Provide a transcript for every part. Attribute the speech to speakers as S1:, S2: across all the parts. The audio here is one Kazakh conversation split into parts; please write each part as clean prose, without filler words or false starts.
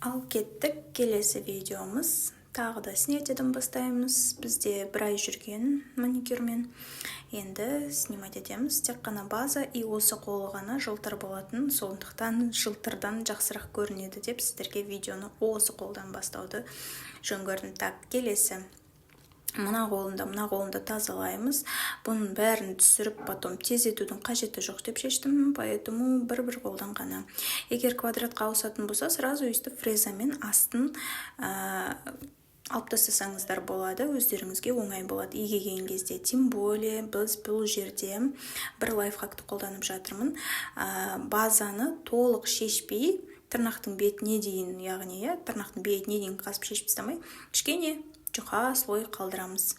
S1: Ал кеттік, келесі видеомыз. Тағы да снятиеден бастаймыз. Бізде бір ай жүрген маникюрмен енді снимать етеміз тек қана база, и осы қолы ғана жылтыр болатын. Сондықтан жылтырдан жақсырақ көрінеді деп, сіздерге видеоны осы қолдан бастауды жөн көрдім. Так, келесі мына қолында тазалаймыз. Бұның бәрін түсіріп, потом тездетудің қажеті жоқ деп шештім, поэтому бір-бір қолдан ғана. Егер квадратқа ауысатын болса, сразу өйстіп фрезамен астын алып тастасаңыздар болады, өздеріңізге оңай болады егеген кезде. Тем более біз бұл жерде бір лайфхакты қолданып жатырмын: базаны толық шешпей, тырнақтың бетіне дейін, яғни, иә, тырнақтың бетіне дейін қасып, шешіп тастамай, кішкене жұқа слой қалдырамыз.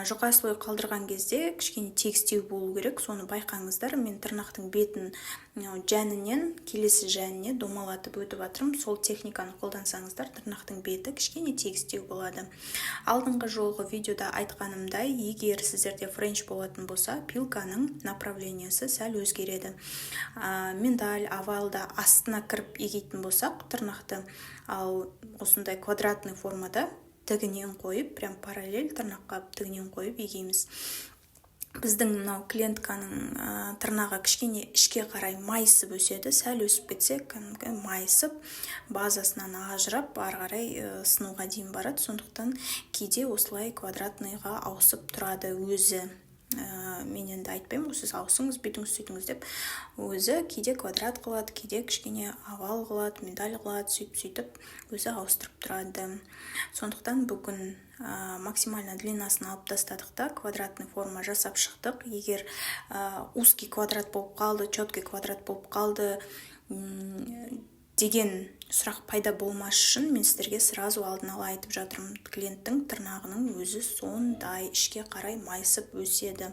S1: Жұқа слой қалдырған кезде кішкене тегістеу болу керек, соны байқаңыздар. Мен тырнақтың бетін жәнінен келесі жәніне домалатып өтіп жатырмын. Сол техниканы қолдансаңыздар, тырнақтың беті кішкене тегістеу болады. Алдыңғы жолғы видеода айтқанымдай, егер сіздерде френч болатын болса, пилканың направлениесі сәл өзгереді. Миндаль, овалда астына кіріп егейтін болсақ тырнақты, ал осындай квадратный формада тігінен қойып, прям параллель тырнаққа тігінен қойып егейміз. Біздің мынау клиентканың тырнағы кішкене ішке қарай майысып өседі. Сәл өсіп кетсе, кәдімгі майысып, базасынан ажырап, ары қарай сынуға дейін барады. Сондықтан кейде осылай квадратныйға ауысып тұрады өзі. Мен енді айтпаймын ғой, сіз ауысыңыз, бүйтіңіз, сөйтіңіз деп. Өзі кейде квадрат қылады, кейде кішкене овал қылады, миндаль қылады, сөйтіп сөйтіп өзі ауыстырып тұрады. Сондықтан бүгін максимально длинасын алып тастадық та, квадратный форма жасап шықтық. Егер узкий квадрат болып қалды, четкий квадрат болып қалды деген сұрақ пайда болмас үшін, мен сіздерге сразу алдын ала айтып жатырмын: клиенттің тырнағының өзі сондай, ішке қарай майысып өседі.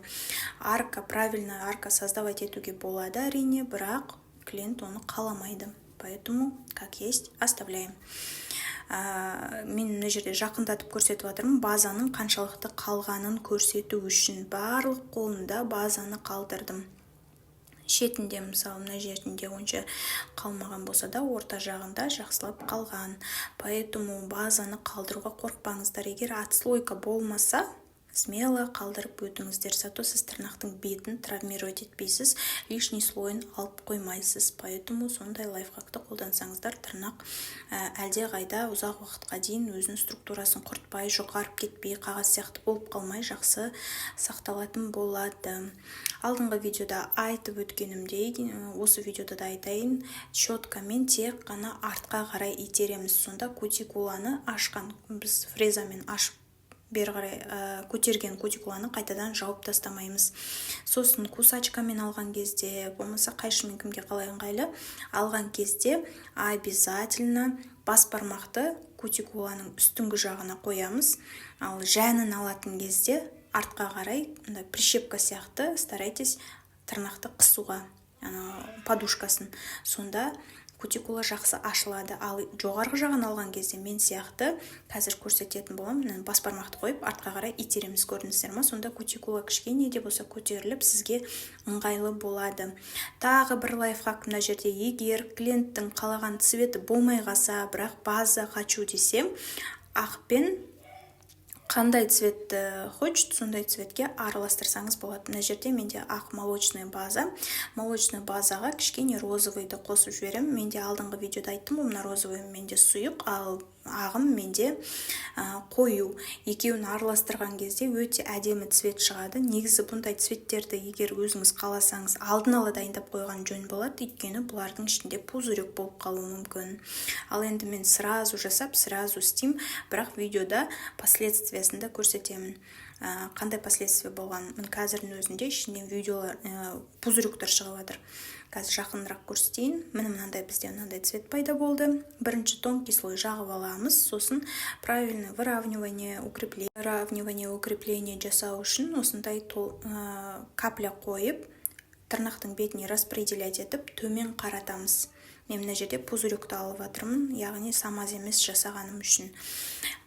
S1: Арка, правильно арка создавать етуге болады, әрине, бірақ клиент оны қаламайды, поэтому как есть оставляем. Мен мына жерде жақындатып көрсетіп жатырмын, базаның қаншалықты қалғанын көрсету үшін. Барлық қолында базаны қалдырдым. Шетінде, мысалы, мына жерінде онша қалмаған болса да, орта жағында жақсылап қалған. Поэтому базаны қалдыруға қорықпаңыздар. Егер отслойка болмаса, смело қалдырып өтіңіздер, зато сіз тырнақтың бетін травмировать етпейсіз, лишний слойын алып қоймайсыз. Поэтому сондай лайфхакты қолдансаңыздар, тырнақ әлде қайда ұзақ уақытқа дейін өзінің структурасын құртпай, жұқарып кетпей, қағаз сияқты болып қалмай, жақсы сақталатын болады. Алдыңғы видеода айтып өткенімдей, осы видеода да айтайын: щеткамен тек қана артқа қарай итереміз. Сонда кутикуланы ашқан, біз фрезамен ашып, бері қарай көтерген кутикуланы қайтадан жауып тастамаймыз. Сосын кусачкамен алған кезде, болмаса қайшымен, кімге қалай ыңғайлы, алған кезде обязательно бас бармақты кутикуланың үстіңгі жағына қоямыз. Ал жәнін алатын кезде артқа қарай мындай прищепка сияқты старайтесь тырнақты қысуға, подушкасын, сонда кутикула жақсы ашылады. Ал жоғарғы жағын алған кезде, мен сияқты, қазір көрсететін боламын, бас бармақты қойып, артқа қарай итереміз. Көрдіңіздер ма? Сонда кутикула кішкене де болса көтеріліп, сізге ыңғайлы болады. Тағы бір лайфхак мына жерде: егер клиенттің қалаған цветі болмай қалса, бірақ база хочу десе, ақпен қандай цветті хочет, сондай цветке араластырсаңыз болады. Мына жерде менде ақ молочный база. Молочный базаға кішкене розовыйды қосып жіберемін. Менде алдыңғы видеода айттым ғой, мына розовый менде сұйық, ал ағым менде қою. Екеуін араластырған кезде өте әдемі цвет шығады. Негізі бұндай цветтерді, егер өзіңіз қаласаңыз, алдын ала дайындап қойған жөн болады, өйткені бұлардың ішінде пузырек болып қалуы мүмкін. Ал енді мен сразу жасап, сразу істеймін, бірақ видеода последствиясын да көрсетемін, қандай последствия болған. Міне, қазірдің өзінде ішінен видеолар, пузыректер шығып жатыр. Қазір жақынырақ көрсетейін. Міне, мынандай, бізде мынандай цвет пайда болды. Бірінші тонкий слой жағып аламыз, сосын правильное выравнивание, укрепление, выравнивание, укрепление жасау үшін осындай капля қойып, тырнақтың бетіне распределять етіп, төмен қаратамыз. Мен қазір көрсетемін. Мен мына жерде пузырёкті алып жатырмын, яғни самаз емес жасағаным үшін.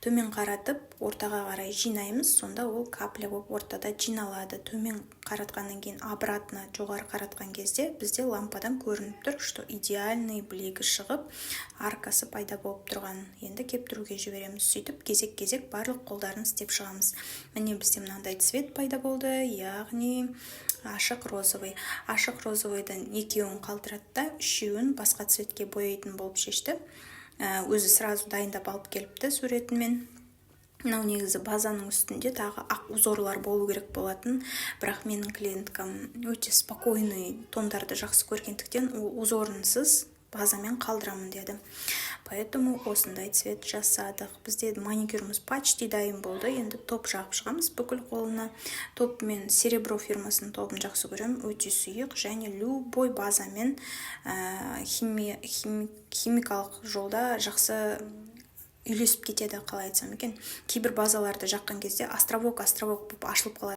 S1: Төмен қаратып, ортаға қарай жинаймыз, сонда ол капля болып ортада жиналады. Төмен қаратқаннан кейін обратно жоғары қаратқан кезде бізде лампадан көрініп тұр, что идеальный блигі шығып, аркасы пайда болып тұрған. Енді кептіруге жібереміз. Сөйтіп, кезек-кезек барлық қолдарын істеп шығамыз. Міне, бізде мынандай цвет пайда болды, яғни ашық розовый. Ашық розовыйдан екеуін қалдырады да, үшеуін басқа цветке бояйтын болып шешті. Өзі сразу дайындап алып келіпті суретімен. Мынау негізі базаның үстінде тағы ақ узорлар болу керек болатын, бірақ менің клиенткам өте спокойный тондарды жақсы көргендіктен, ол узорынсыз базамен қалдырамын деді, поэтому осындай цвет жасадық. Бізде маникюріміз почти дайын болды. Енді топ жағып шығамыз бүкіл қолына. Топ, мен Серебро фирмасының тобын жақсы көремін, өте сұйық және любой базамен химикалық жолда жақсы үйлесіп кетеді. Қалай айтсам екен, кейбір базаларды жаққан кезде островок островок болып ашылып қалады.